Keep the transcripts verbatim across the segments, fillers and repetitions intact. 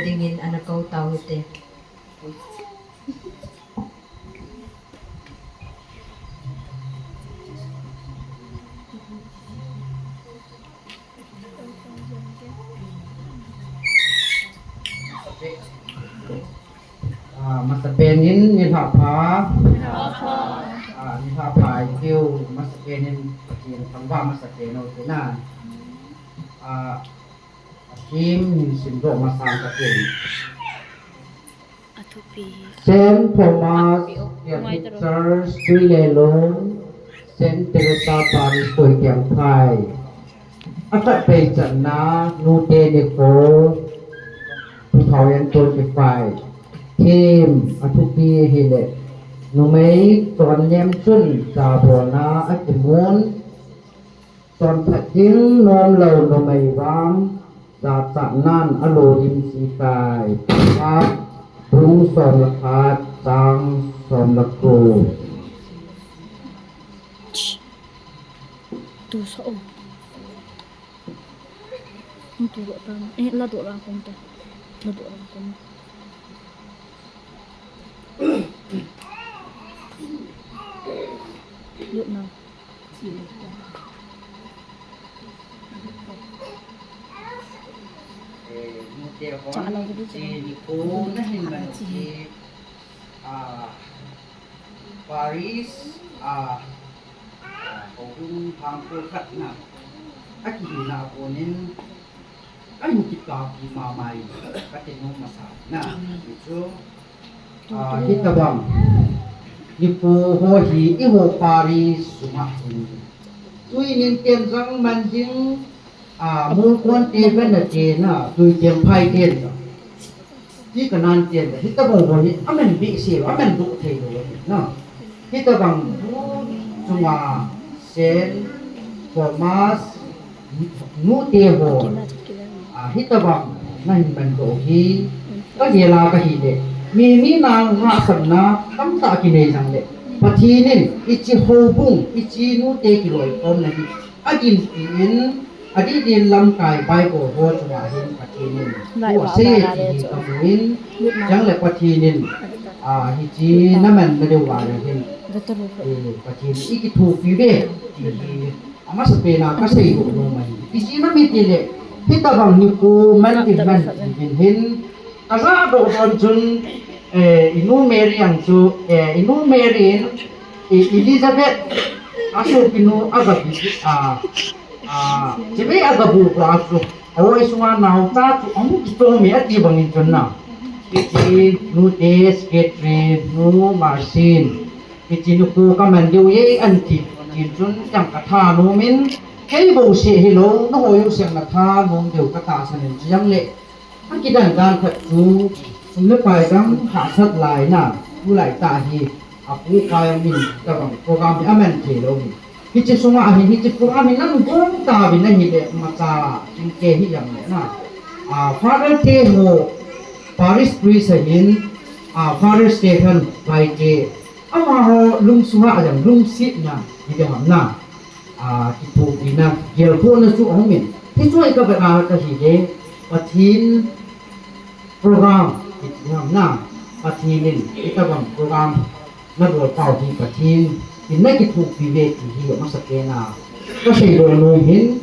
Dingin ana kau tau te. Ah, masapen in nilhah pha. Ah, nilhah pha i tiu, masapen in Pathen thangvah masapen u tina. Ah, athim hin simdoh masang katin. Saint Thomas Catholic Church, Tuilelung, Saint Teresa Parish, Koikiangphai. Akhatpei channa, Nute Nikho, two thousand twenty-five. Theme, athupi ahile, numei chonlem chun chabolna akimun, chonphat ding nomlou numei vang, jachatnan alo dimji tai. Psalm bung som le khat, chang som le ko. Tu sa o. Tu lo ta. Eh, la do la kon ta. La do la kon. Lut na. Cha la ko du cha. Ah, Paris, ah, ah, houbung hangkhat na, akihina a konin, kahin kipah pi mama e, kati nom masa na, hichu, ah, hitabang, nipo ho hi, eiho Paris sunga hin, tui nin ten jang man ding, ah, mukon te ben na te na, tui tem phai ten jang. Ti kanan ten, hitabang ho hi, aman behseh, aman doh thei lou ahi, na. Hitabang bu chunga Saint Thomas nute ho, ah, hitabang nahin mandoh hi, kagel a kahi le, mi, mi na lhahsamna tamtah kinei jong le, Pathen in, hiche houbung, hiche nute kiloikhomna hi, aginpi in, adih din lamkai Bible ho chunga hin Pathen in, thu asei e ti hi kamu in, chang le Pathen in, ah, hiche namanna diu va le hin, eh, Pathen in eikithopi uve ti hi, amasapen a kasei doh nom ahi. Ijeh inem itile, hitabang nipo man ding man ding hin, kajah doh don chun, eh, inu Mary ang chu, eh, inu Mary in, eh, Elizabeth, asopinu agabu, ah, ah, chibai agabu ko a chu, ahoi sunga naocha chu ahung kichom e ati bang in chun na. Hiche nute secretary nu Marcin, hiche nu khu kaman diu e anti, tin chun jong kathanom in, kei bouseh hilou, nahoi jouse nathanom diu katahsan in, chujong le, akidan dan khat chu, sum le pai jong hahsat lai na, tulai tah hi, apu pai min tabang program hi aman thei lou hi. Hiche sunga hin, hiche program hi nang gong tauvin ahile, imacha chingkei hi jong le na. Ah, Father te ho, Parish Priest ahin, ah, Father Stephen Baite, amaho lungsunga jong lungsetna hi ding ham na. Ah, kithopina, gelkhohna chu ahung in. Hichu hi kavet a kahi le, Pathen program, kiti ham na, Pathen in, hitabang program, nabol pau hi Pathen in nakithopi uve ti hi amasapen a kasei doh nom in.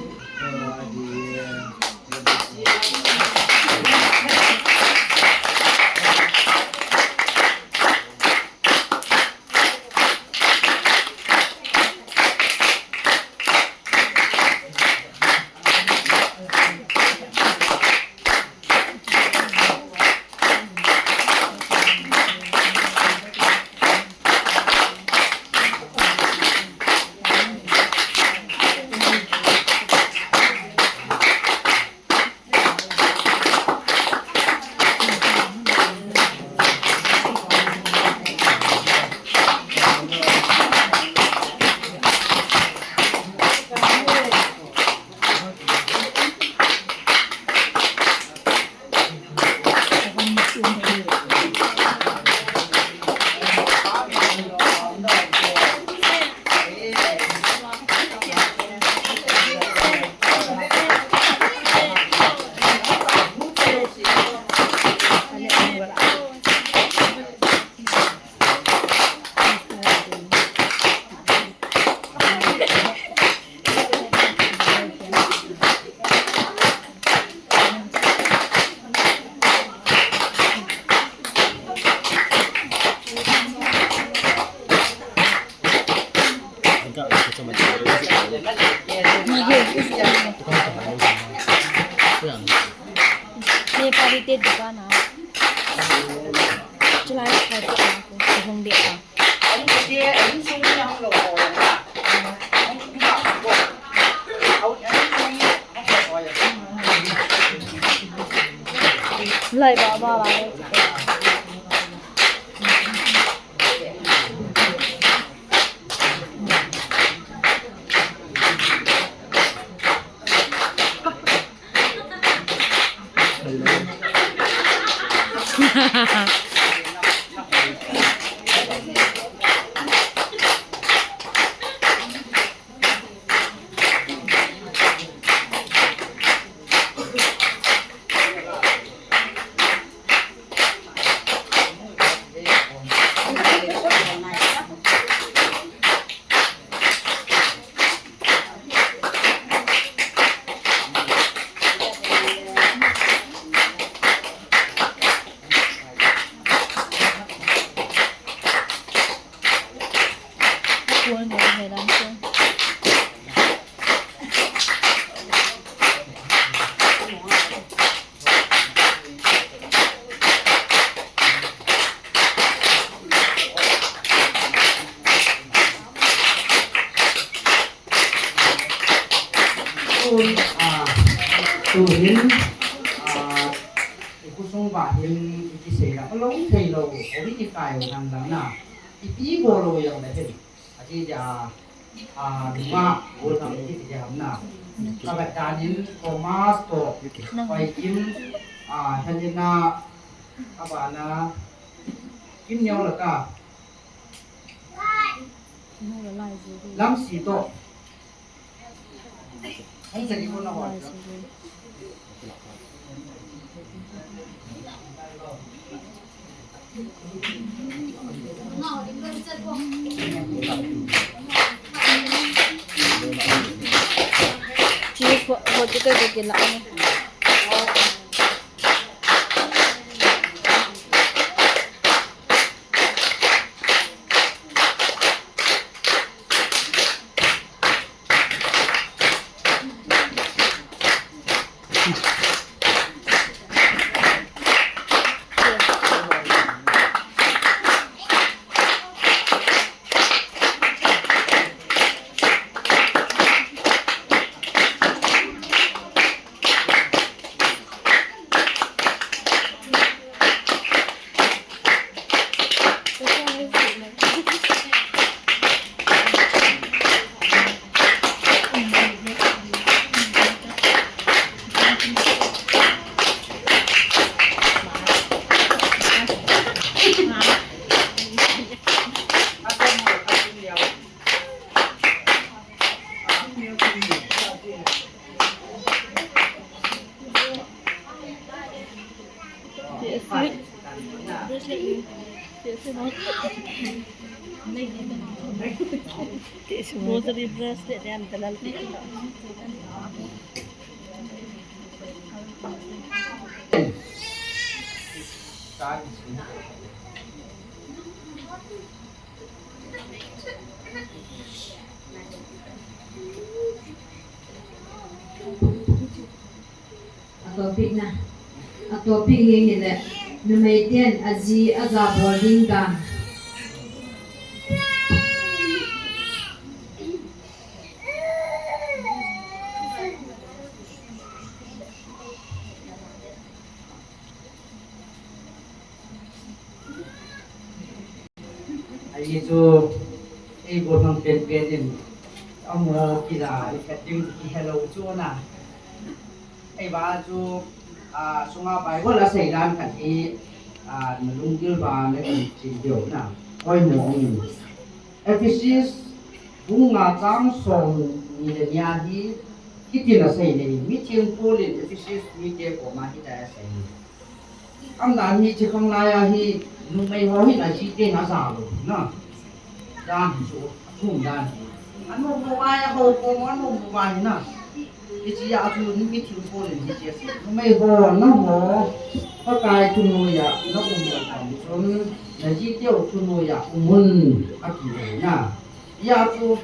Nepali te dukan a. Chulai khai ko hong de a. Lai ba ba ba. Phone jong he dan chu. Tun, ah, tuhin, ah, i khosung uva hin i kisei la, alou thei lou, o i kikai u han lang na. Ipi bol lou jong le hin. Ati dia, ah, nunga, bol thang i ti dia ham na. Ka vet dan in Thomas toh, Hoi Kim, ah, Helena, abana, Kim Neo Laka. Lamsi toh. Hung sa di ko na ho. Chi ho, ho chi ka ke la. Rosary bracelet yan talan. A topic na. A topic hi hile, numei ten aji aja bol ding dan. Ahi chu, ei bol hang pen pen in, amo kila, i khat ding kihe lou chu na. Ei ba chu, ah, sunga Bible a sei dan khat hi, ah, na lunggil ba na kan sim diu na. Hoi mo ong in. Ephesus bung nga chang som ni le nia hi, hitin asei le, mitheng Paul in Ephesus mite koma hitia asei. Amdan hi chi khang lai a hi, numei ho hin aji te na ja lou na. Dan hi chu, athum dan hi. Anom mo ai a ho ko mo anom mo ai na. Hichea chu mitheng Paul in hiche asei. Numei ho, nangho Pakai thunoi a na um u ahi chun, naji teu thunoi a um un ati na. Hia chu,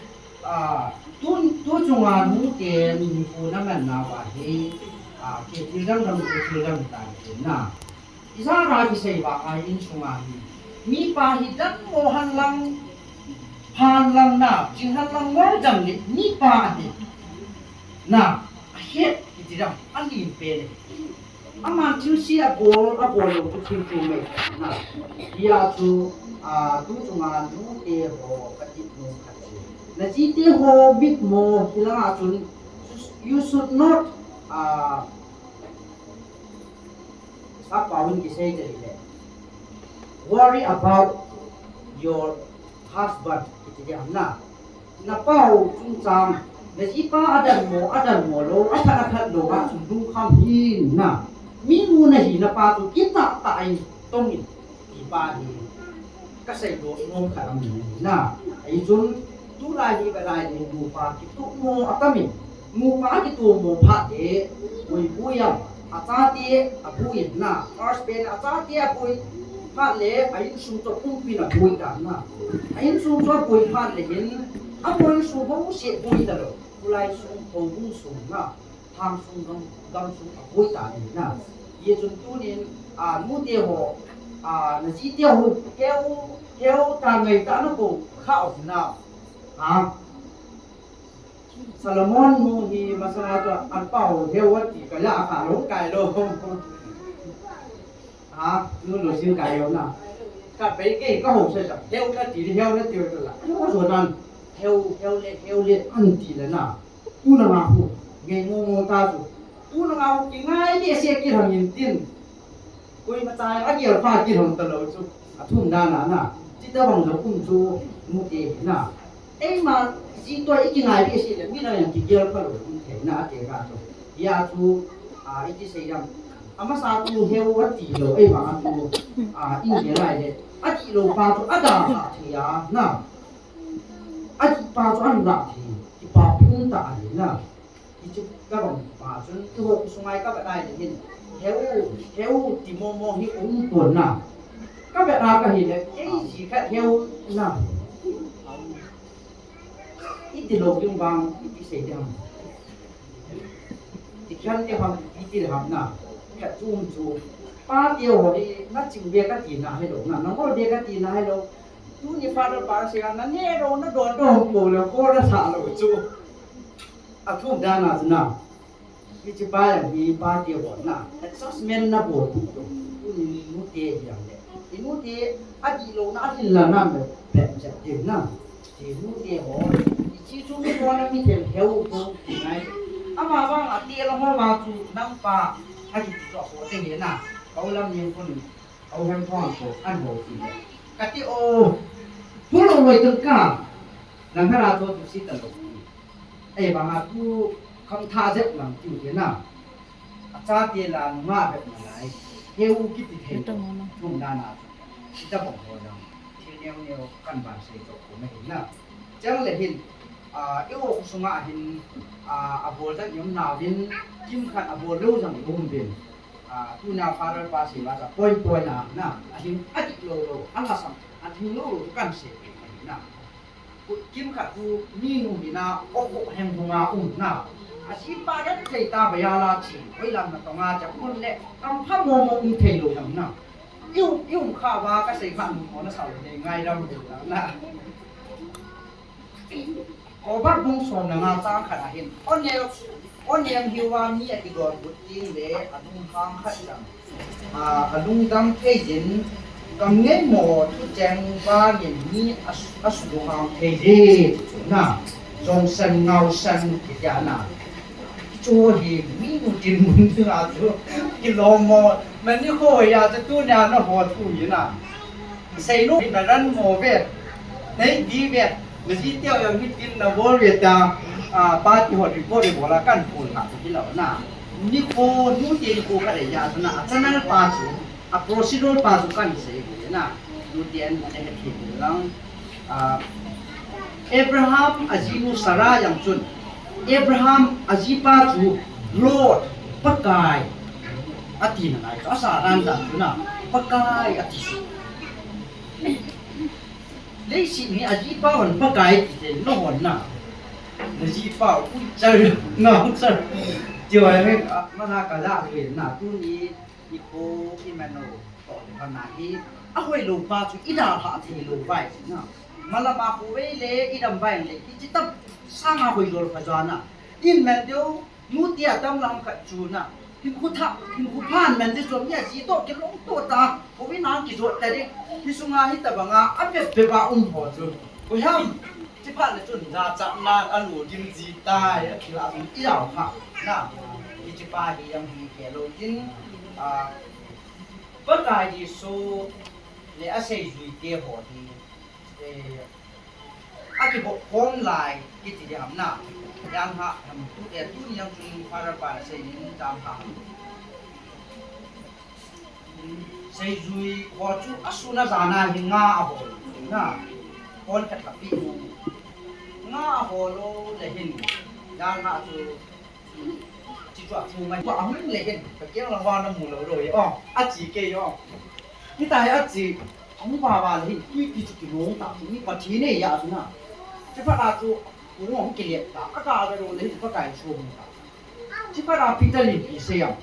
ah, tu, tu chunga nute nupuna manna uva hi, ah, kei thil dang dang, kei thil dang dang na. Ijat a kisei vang a insunga hi, mipa hi dammo hen lang, pha hen lang na, ching hen lang ngol dang le mipa ahi. Na, ahet kiti dang, alim pen e. Aman thilse abol, abol lou chu thil chu mai na. Hia chu, ah, tu chunga nute ho kati nom khat chu. Naji te ho mitmo hilang a chun, you should not, ah, Sap pau in kisei te hile, worry about your husband, kiti ding ham na. Na pau chungchang, na jipa adanmo, adanmo lou, aphat, aphat lou a chun lungkham hih in na. Mi nu nahi na pa chu kitah tah in tong in, ti pa hi. Kasei doh nom khat aum in na. Ahi chun, tulai hi ka lai ding nupa kituhmo atam in. Nupa kituhmo phat e, bui bui am. Achate abui in na. First pen achate abui. Phat le a insung chu pumpi na boi ta na. A insung chu boi phat le hin, a boi sung bou se boi ta lou. Khulai sung, houbung sung na. Thang sung gam, gam sung a boi ta ni na. Ye chun tunin, a, nu te ho, a, na ji te ho, heu, heu ta ngai ta na ko kha o na. A. Solomon nu hi masanga chu an pau heu ati ka la ka lo kai lo. Ha, nu lo sin kai lo na. Ka pe ke ka ho se sa. Heu na ti, heu na ti la. Yo zo nan. Heu, heu le, heu le an ti le na. Tu na ma hu. Nge mo mo ta chu. Tu na ma hu ki ngai ni se ki hang in tin. Koima cha a gel pa kilhon ta lou chu. A thum dan a na. Chita bang lou um chu nu te hi na. Eima ji toh i kingai behseh le mi na yang kigel pa lou um thei na te ka chu. Hia chu, a, i ti sei dam. Amasa chu heu a ti lou, eima a chu, a, i gel lai le. A ti lou pa chu a da ha thei a na. A ti pa chu an da thei. Kipa phung ta a ni na. Hichu ka bang pa chun, i ho sungai ka vet ai le hin. Heu, heu ti mo mo hi um pon na. Ka vet a ka hi le, kei ji khat heu na. I ti lou ding bang, i ti sei ding. Ti khan ti ham, i ti ham na. Khat chu um chu. Pa ti ho hi, na ching ve ka ti na hi lou na. Na ngol ve ka ti na hi lou. Tuni Father pa sei a, na ne lou, na don don ko le, ko na sa lou chu. A thum dan a chu na. Hiche pa jong hi pa te ho na. Assessment na bol tu. Tuni nu te hi jong le. I nu te a di lou na, a lhil la na me pet chet ding na. Ti nu te ho. I chi chu mi ho na mi thel heu ko ti nai. Ama vang a te la ho ma chu nang pa. A ki tu ho te he na. Kau lam ni ko ni. Au hem thon ko an ho ti le. Ka ti o. Pu lo loi tang ka. Lang hara to tu si ta lo. Ei bang a tu kham tha jep lang tiu te na. A cha te la nunga bep na lai. Heu kiti thei. Thum na na. Sita bang ho jong. Thil neo neo kan ban sei to ko na hin na. Chang le hin. A, i o sunga hin. A, a bol jang yom na vin. Kim khat a bol lo jang i um vin. A, tuna Father pa sei ma cha poi poi na, na, a hing a dik lo lo, a la sam, a hing lo lo kan sei na. Ku kim khat ku mi nu mi na, o ko hem hu nga um na. A si pa dat thei ta ba ya la chi, oi lam na to nga cha kun le, kam pha mo mo um thei lo jam na. Iu, iu kha ba ka sei kha nu mo na sa lo ne ngai lam de na. Proverb bung som le nga chang khat a hin, Onem, onem hiuva mi a kidon but ding le a lungkham khat jong, a, a lungdam thei jin, kam ngei mo thucheng vangin mi a su-, a sulunghang thei jin, na, jong san ngau san kiti a na. Chu hi mi nu tin mun chu a chu, kilom mo, mani ko ya chu tunia na ho thu hi na. Sei nu na ran mo ve, nei di ve, na ji teo yang hi tin na bol ve ta, a, pa ti ho report bol a kan phone ha ti lo na. Ni ko nu ti ni ko ka le ya na, a channel pa chu, a procedural pa chu kan sei ve na. Nu ti an na he thi lang. A, Abraham a jinu Sarah jong chun, Abraham a jipa chu Lord, Pakai, ati nangai chu, a Sarah dan chu na, Pakai ati chu. Leiset hi a jipa hon Pakai ti te, na hon na. Na jipa u char, na u char. Ti ho he, a, mana ka la ve na, tuni Nikho Emmanuel toh le phat na hi, a hoilou pa chu i dalha thei lou vai na. Malam a khovei le i dam vai le, hiche tah sanga hoilou pha jua na. In man deu, nu tia tam lam khat chu na. Hinkho tha, hinkho phan man deu chu mi a ji toh kilong toh ta. Khovei na kijot ta ding. Hi sunga hi tabanga a bep bep a um ho chu. Koi ham. Chi phat le chun jachatna a lu dim ji tai, a thil a um i jao kha. Na, hiche pa hi jong hi kei lou tin, a, Pakai Jesu le a seijui te ho hi, eh, a kiboh khom lai kiti ding ham na. Jang ha ham tu, eh, tuni jong chun Father pa seijui in tam ha. Seijui ho chu a sun a jan a hi nga a hol na. Kon khat ka pi u. Nga a hol lou le hin. Jan ha chu. Chi chu a chu mai. Ko a hung le hin. Ka keng lang wa na mu lou lou ye. Oh, a chi ke yo. Hitia hi achi, ahung vava le hin, tuipi chu kilong ta, mi Pathen nei a chu na. Chuphat a chu, kong ahung kilet ta, aga ve lou le hin, Pakai chu ahung ta. Chuphat a Peter in ipi asei em.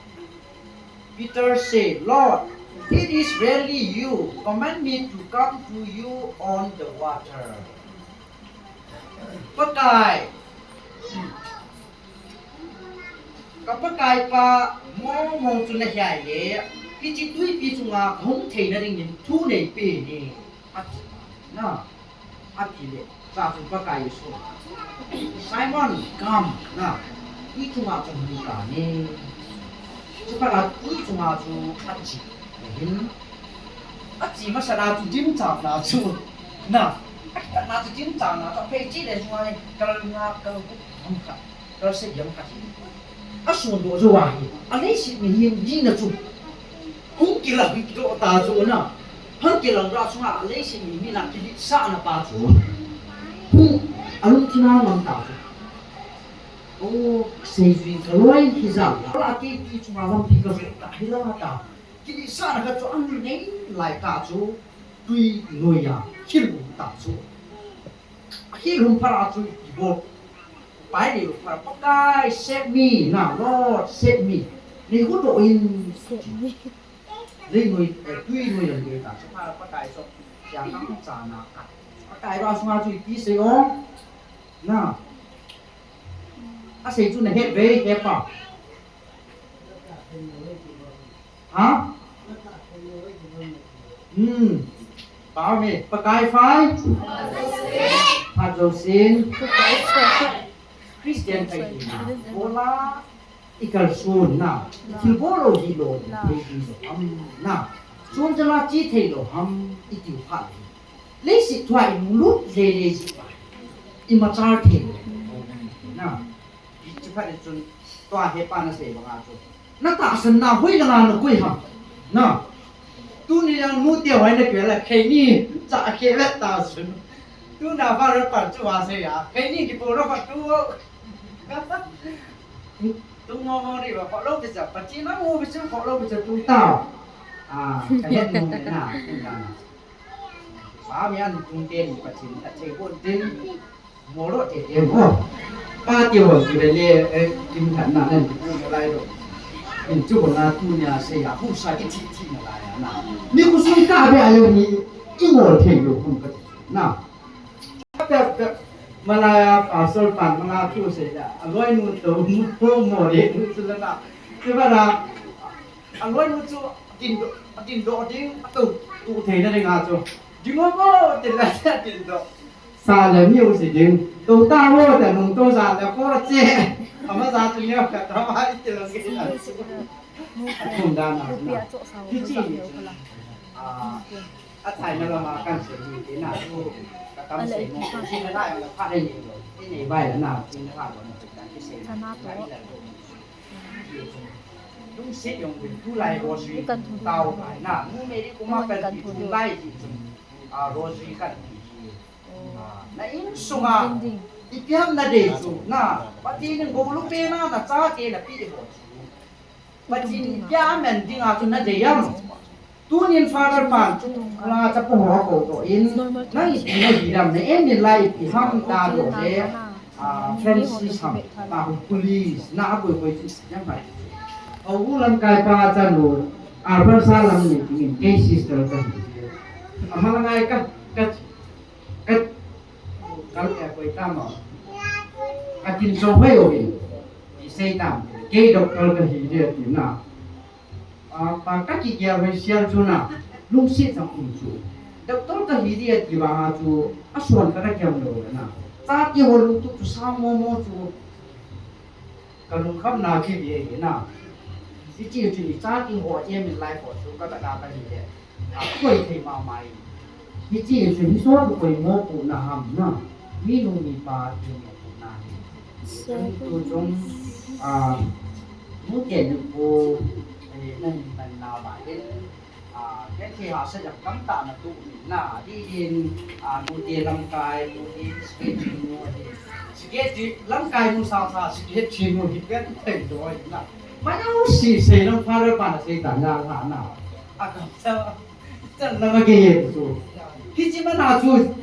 Peter say, Lord, it is really you. Command me to come to you on the water. Pakai, ka Pakaipa, mong mong chu nahi ahile, hiche tuipi chunga kahung theina dingin thu neipen. Ati na, ati le, cha chu Pakai Jesu, Simon, come, na, tui chunga kahung ta ne. Chuphat a tui chunga chu achi. Hin, achi masat a chu dimchatna chu, na, akitahna chu dimchatna chu, aphei chi le chunga hi, kal nga, kal gup, hung khat. Kal sagi ham khat hi. Ason doh jou ahi. Aleiset mihem hina chu. Hung kilang doh ta chu na. Hung kilang doh chunga aleiset mihem hina kiletsahna pa chu. Hung alungthim a mang ta chu. O, seijui kaloi hijat la. Ala kei ti chunga lampi kajo ta hi la ta. Kiletsahna khat chu anei lai ta chu. Tui noiya. Khel um ta chu. Akhel um phat a chu ipi bol. Pai nei lou phat a, Pakai, save me, na, Lord, save me. Nei huhdoh in. Save me. Lei noi, eh, tui noi lam gei ta. Chuphat a Pakai chu, ya kang cha na ka. Pakai vang sunga chu ipi sei o. Na. Asei chu nahet ve, he pa. Ha? Hmm. Pao me, Pakai fai. Phat jousen. Christian kahi na. Bola. I kalson na. Thil bol lou hi lou. Thil bol lou. Am na. Sun jala chi thei lou ham i tiu phat. Leiset thua i mu lut le le ji pa. I machal thei lou. Na. Chuphat chun tua hepa nasei banga chu. Na tahsanna hoilanga nakoi ham. Na. Tuni jong nute hoi nakivel a kheini cha khe ve ta sun. Tuna Father pan chu va sei a. Kheini kipo lou khat tu. Tu mo mo ri va kholou kicha. Pathen a mo kicha kholou kicha tu ta. A, kahet mo na. Pa mi an tung ten Pathen a thei bon tin. Molo te te mo. Pa te ho ki le le, eh, kim khat na nan ki pu lai lo. In chu na tunia sei a hu sa ki thi thi na lai na. Ni ku sung ka be a yo ni i ngol thei lo kum ka na. Pe pe Malaya pastor pan manga thu sei da. A loi nu to mu po mo le nu chu la na. Ke ba da. A loi nu chu atin do, atin do ding, a to, tu thei na ding a chu. Ding o mo, tin la atin do. Sa le mi u si ding. To ta mo, ta nung to sa le ko che. Ama sa chu neo ka ta ma i te lo ke na. Kum da na na. Ki chi ni. A, a thai na la ma kan se ni ke na. Ka kam se mo. Ki na la pha le ni lo. Ki nei bai na, ki na la lo na kan ki se. Lungset jong bin tulai rosary tao lai na. Nu Mary kuma kan ti tulai ti chu. A rosary kan ti hi. A, na insunga ipi ham nadei chu na. Pathen in bol u pen a nachate napeh ho chu. Pathen in ipi amen dinga chu nadei am. Tunin Father pan chu la chapu ho ko to in, nang ipi nahi dam na, en in lai ipi ham ta do le, a, Francis ham, ta hu police, na a boi boi chu si jang bai. O u lamkai pa chanu, a, Alberta lam ni tingin, kei sister ka hi. Ama la ngai ka, ka, ka, ka, eh, koi ta mo. Ka tin so hoi o in. Ki sei tam, kei doctor ka hi de ti na. A, pa ka kigel hoi sial chu na, lungset jong um chu. Doctor ka hi dia ti vang a chu, a suan ka na kiam lou na. Chate ho lungtup chu sang mo mo chu. Ka lungkham na ki ve hi na. Hiche chu i chate ho em in lai ho chu ka ka da ka hi le. A koi thei ma mai. Hiche chu hi so chu koi mo pu na ham na. Mi nu mi pa ti mo pu na hi. Tu chung, a, nu te nu pu, eh, na hin man na ba in, a, ken thei hahsat jong tamtah na tu ni na, di din, a, nu te lamkai, nu te secretary nu, secretary lamkai nu sa sa, secretary nu hi ken thei do na. Ma na u si sei lam Father pa na sei ta na la na. A kam sa. Chan lama ke ye tu. Hichi mana chu,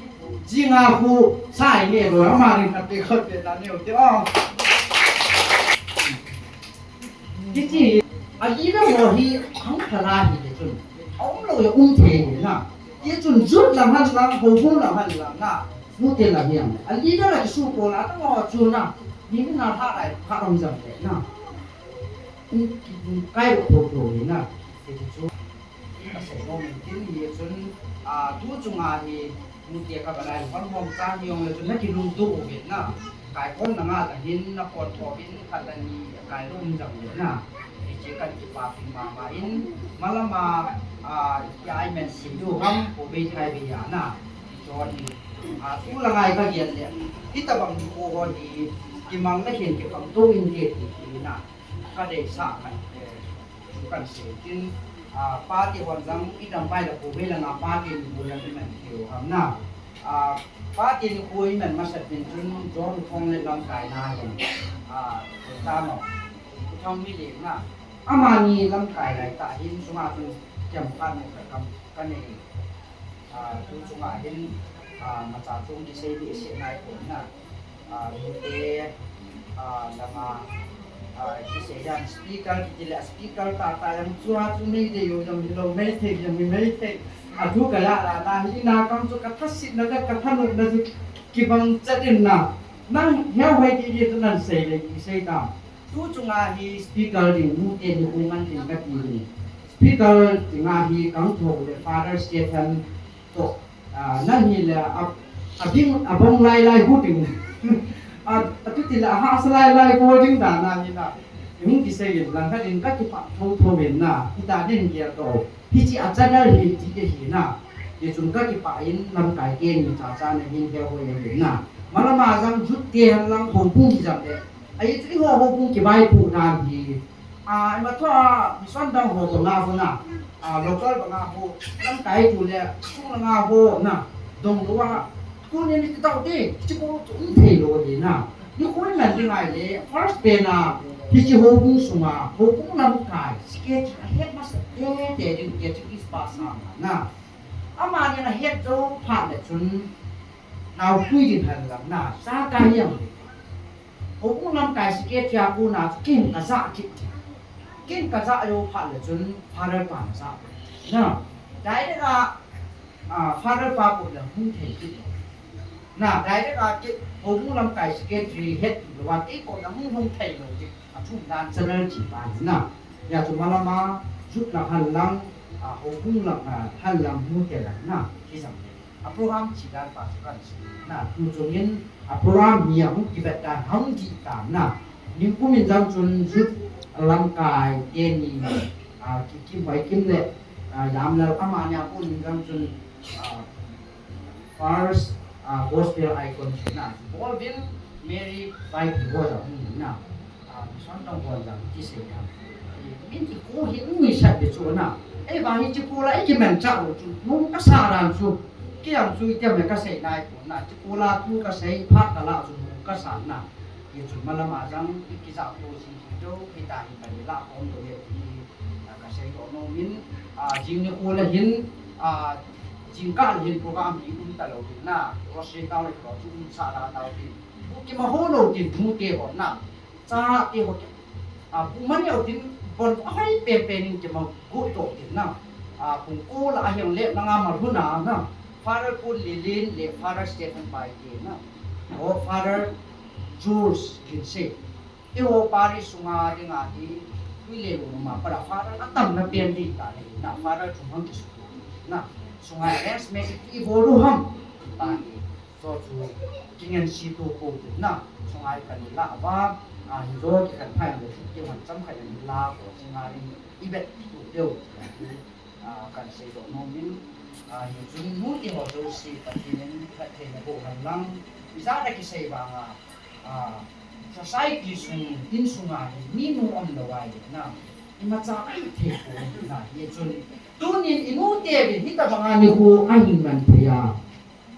jinga khu sai ne lo, ama ring khat pe khat pe ta ne o te o. Hichi, a leader ho hi, hang phala hi le chun. Aum lo ya um thei na. Ye chun jut lam han lam, ho hung lam han lam na. Nu te la hiam. A leader la kisu ko la ta ho chu na. Ni na ha lai, ha ong jam le na. Kai ro tho tho ni na. Hichi chu. Ka sei nom in tin hi chun, a, tu chunga hi, nu te ka ba lai, hon hom cha hi ong le chun na kilungtup uvin na. Kaikhomna nga ta hin na pon tho in khat le ni kai lum jam le na. Hichi kan kipa pin mama in, malama, a, ya i men si du ham, ko bei thai bei ya na. Chon ni, a, tu la ngai ka gen le. Hitabang ko ho ni, kimang na hin kipang tu in te ti na. Ka deisah khat, eh, chu kan sei tin, ah, pa ti hon jong i dam pai la pu ve la nga pa ti ni pu la i man thei u ham na. Ah, pa ti ni pu i man masat tin chun John Thong le lamkai na jong, ah, ta no. Thong mi le na. Amani lamkai lai ta hin sunga chun kiam khat mo ka kam ka nei. Ah, tu chunga hin, ah, macha chung kisei di se nai ko na. Ah, mite, ah, lama, ah, kisei dan speaker, kiti le speaker ta ta jong chua chu nei de yo jong hi lo mei thei jong hi mei thei. A thu ka ya la na hi na kam chu ka thasit na ka, ka thanop na chu kibang chat in na. Nang heo hoi ti di chu nan sei le kisei ta. Tu chunga hi speaker ding, nu te ni u ngan ding ka ti ding. Speaker dinga hi kang tho le Father Stephen to, ah, nan hi le a, a bing, a bong lai lai hu ding. A, a tu ti le a ha sa lai lai ko ding da na ni na. Hung kisei in lang ka ding ka kipa tho tho ven na. Kita ding kia to. Hichi a channel hi ti te hi na. Ye chun ka kipa in lamkai te ni cha cha na hin he ho ye hin na. Malama jang jut te han lang ho bung hi jam le. Ai chu i ho ho bung kivaipu dan hi. A, i ma tho a, mission dang ho banga ho na. A, local banga ho. Lamkai tu le, sung langa ho na. Dong lo a. Tunin ni ti tau te, chi ko chu um thei lo le na. Ni khoi man ding ai le, first pen a, hichi ho bung sunga, ho bung lamkai, sike chi a het masa te te ding ke chi is pa sa na. Amani na het jo phat le chun, nau pui ding han lam na, sa ka hiam le. Ho bung lamkai sike chi a ko na, chu kin ka za kit. Kin ka za jo phat le chun, Father pa na za. Na, dai de ka, Ah, Father pa ko la hung thei kit. Na, direct a kit, ho bung lamkai secretary head lo wa kei ko la hung hung thei lo kit. A thum dan channel chi pa na. Ya chu malama, jut la han lang, ah, ho bung lam, ah, han lang mu te la na. Ki sam. A program chi dan pa chu kan si. Na, tu chung in, a program hi a hung ki bet dan hung ki ta na. Ning kum in jang chun jut lamkai te ni, ah, ki, ki hoi kim le, ah, lam la amani a kum in jang chun, ah, First, ah, gospel icon na. Bolvin Mary Bai Pi ho jong na. Ah, mission tong ho jong ti sei na. Min ti ko hi mi sa be chu na. Ei ba hi chi ko la ei ki man cha lo chu. Nung ka sa ran chu. Ki ang chu i te me ka sei nai ko na. Chi ko la tu ka sei phat ka la chu nung ka sa na. Ye chu malama jang i ki ja ko si ki jo ki ta hi ka ni la ko do ye ti. Ah, ka sei lo no min, ah, jing ni ko la hin, ah, Jingkah hin program hi um talou ding na, Rosary Town le chu um sa da tau ding. Bu kima ho lou ding mu te ho na. Cha te ho ke. A, bu man yau ding bon a hoi pen pen in kima gu to ding na. A, kung ko la a hiang le na nga ma hu na na. Father Paul Lilin le Father Stephen Pai te na. O Father George Kinsey. Eiho parish sunga dinga hi, tui le lung ma para Father atamna pen ding ta hi, na Father chung hang kisutu, na sunga arrangement ibol u ham, ta hi, so chu, kingen si tu ko tu, na sunga kan la va, a, hi jo ki kan phai le, ki han cham khai la ko, sunga ding, i bet tu deu, a, kan sei doh nom in, a, hi chun nu ti ho jouse Pathen in phattheina boh hen lang, ijat a kisei vang a, a, society sung, insunga hi minu umlou ahile na, imacha ahi thei poi na, hi chun tunin inu te vin hitabang a nikho ahin man thei a,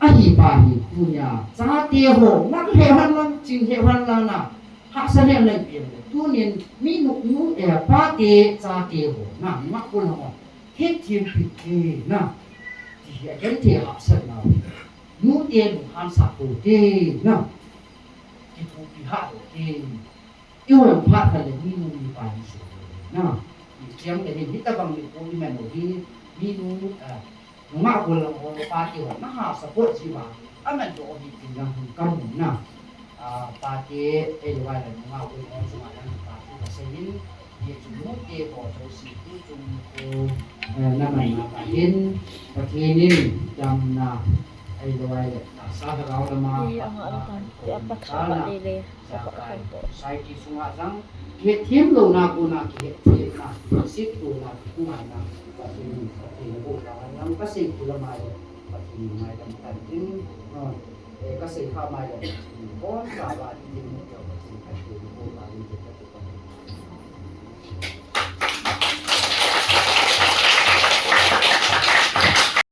Ahi pa hi tunia, chate ho, nang he han lang, ching he han lang na, hahsa le nai piang le. Tunin, mi nu, nu, eh, pate, chate ho, na, ngah ko na ho. Hetthem pi te, na. Genthei hahsatna. Nute lunghan sah pou te, na. Kithopi hah lou te. Ihon phat khat le minu mipa hi suh lou, na. Icheng le hin, hitobang nipo iman u hi, minu, ah, nungah gollang ho pate hon naha support ji uva, aman doh hi tin jong hin kamu, na. Ah, pate, ahilou le nungah gollang ho chunga jong kipa thu kasei in, hiche nute ho jouse tuchung khu, eh, namanna pa hin, Pathen in damna, ahilou le tahsa lhagao lama, Pathen in patna, Society sunga jong, kihetthem louna kona kihetthemna, kisettouna, kingaina, Pathen, Pathen in boh tah in jong kasei thei lama le, Pathen in ngaidam tan tin, no, eh, kasei kha mai le, Pathen in bon tah a tin, Pathen in boh tah in tin, Pathen in